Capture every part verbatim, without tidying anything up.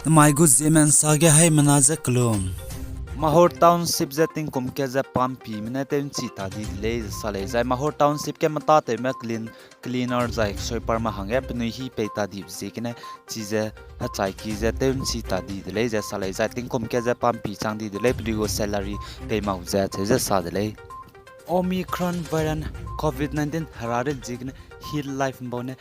Namai gu ziemmensa ge haimena ze kelum. Mahur Township ze tingkum kat ze pampime ne tew nchi ta di de lei ze sa lei. Zai Mahur Township ge meta tewme clean, cleaner zai sweeperme hangge penui hî pei ta dibe ziegene chize hechaiki ze tew nchi ta di de lei ze sa lei. Zai tingkum kat ze pampi chang di de lei, penui gu salary pei mak ze cheu ze sa de lei. Omicron variant covid nineteen hera rit ziegene hill life mbau ne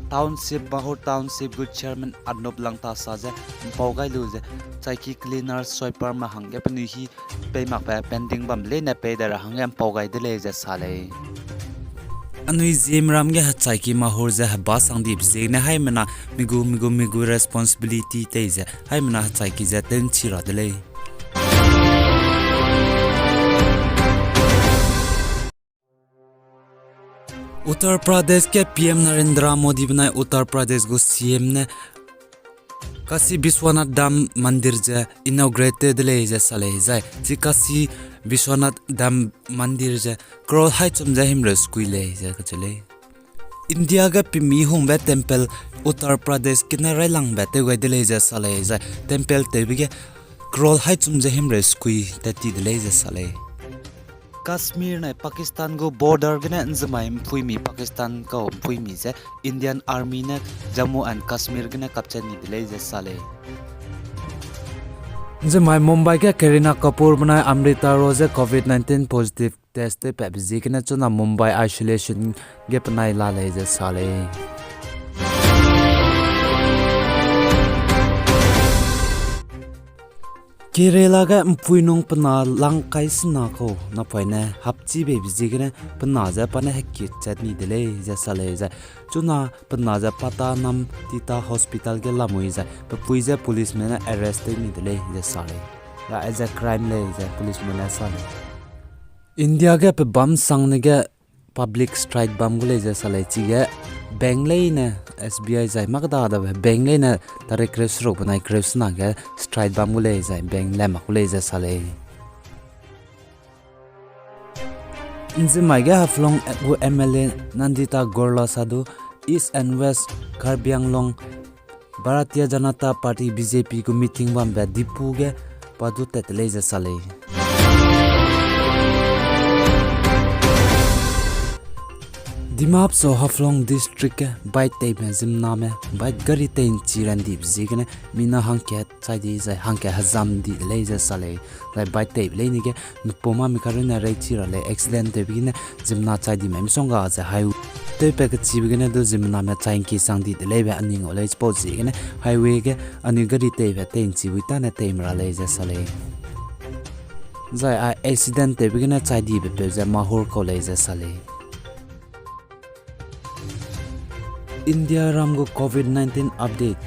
township, Mahur Township gu chairman Anup Langta sa ze mpau gai lu ze, chaiki cleaner, sweeperme hangge penui hî pei makbe pending bam leine pei de ra hangge mpau gai de lei ze sa lei. Anui ziemram ge hechaiki Mahur ze heba sang dibe ziegene haimena mi gu, mi gu, mi gu responsibility tei ze haimena hechaiki ze tew nchi ra de lei. Uttar Pradesh ge P M Narendra Modi benai Uttar Pradesh gu C M ne Kashi Vishwanath Dham Mandir ze inaugurate tew de lei ze sa lei zai. Chi Kashi Vishwanath Dham Mandir ze crore haichum ze himreu sekui lei ze kacheu lei. India ge pemi hungbe temple Uttar Pradesh gene railangbe tew gai de lei ze sa lei zai. Temple tewbe ge crore haichum ze himreu sekui tat ti de lei ze sa lei. Kashmir nai Pakistan gu border gene nzemai mpuimi Pakistan kau mpuimi ze Indian Army ne Jammu and Kashmir gene capture ni de lei ze sa lei. Nzemai Mumbai ge Kareena Kapoor benai Amrita Rao ze covid nineteen positive test tewpatbe ziegene chuna Mumbai isolation ge penai la lei ze sa lei. Kerala ge mpui nung pe na lang kai sena kau napoine hapchibeibe ziegene pe na ze pa ne hekit chat ni de lei ze sa lei zai. Chuna pe na ze Pattanamthitta Hospital ge lamui zai pepui ze policeme ne arrest tew ni de lei ze sa lei. Ra aize crime lei ze policeme ne sa lei. India ge pe bam sangne ge public strike bam gu lei ze sa lei chige bank leine S B I zai makda dabe bank leine tarik kereu seruk benai kereu sena ge strike bam gu lei zai bank le mak gu lei ze sa lei. Nzemai ge Haflong gu M L A Nandita Gorla sa du East and West Karbi Anglong Bharatiya Janata Party B J P gu meeting bambe Diphu ge pa du tat lei ze sa lei. Dima Hasao Haflong District ge bike teibe ziemmename bike gari tei nchi randibe ziegene mina hangkat chai di zai hangkat hezam di de lei ze sa lei. Zai bike teibe leine ge nupoma mi karune reichi ra lei accident tewbe gene ziemmena chai dime misongga ze highway tewpat kechibe gene du ziemmename chai ngki sang di de leibe anui ngau lei chipau ziegene highway ge anui gari teibe tei nchi bui tane teime ra lei ze sa lei. Zai a accident tewbe gene chai dibe peu ze Mahur kau lei ze sa lei. India ram gu covid nineteen update.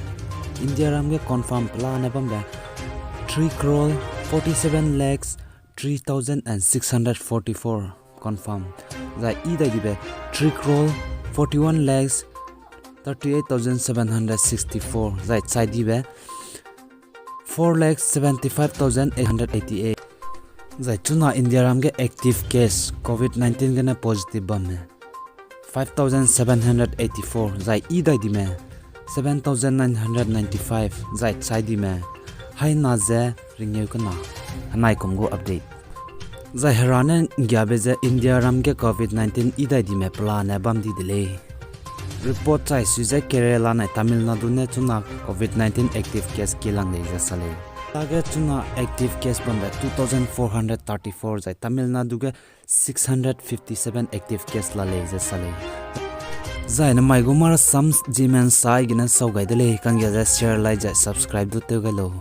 India ram ge confirm pelane bambe three crore forty seven lakhs three thousand and six hundred forty four confirm. Zai i dai dibe three crore forty one lakhs thirty eight thousand seven hundred sixty four. Zai chai dibe four lakh seventy five thousand eight hundred eighty eight. Zai chuna India ram ge active case covid nineteen gene positive bamme five thousand seven hundred eighty four, zai i dai dime seven thousand nine hundred ninety five, zai chai dime haina ze ringeu kena. Henai kum gu update. Zai hera ne nggiabe ze India ram ge covid nineteen i dai dime pelane bam di de lei. Report chai sui ze Kerala nai Tamil Nadu ne chuna covid nineteen active case kilang lei ze sa lei. Dage chuna active case bambe two thousand four hundred thirty four zai Tamil Nadu ge six hundred fifty seven active case la lei ze sa lei. Zai namai gu mara sam ziemmensa gene sau gai de lei, kangge ze share, like zai subscribe du tew gai lau.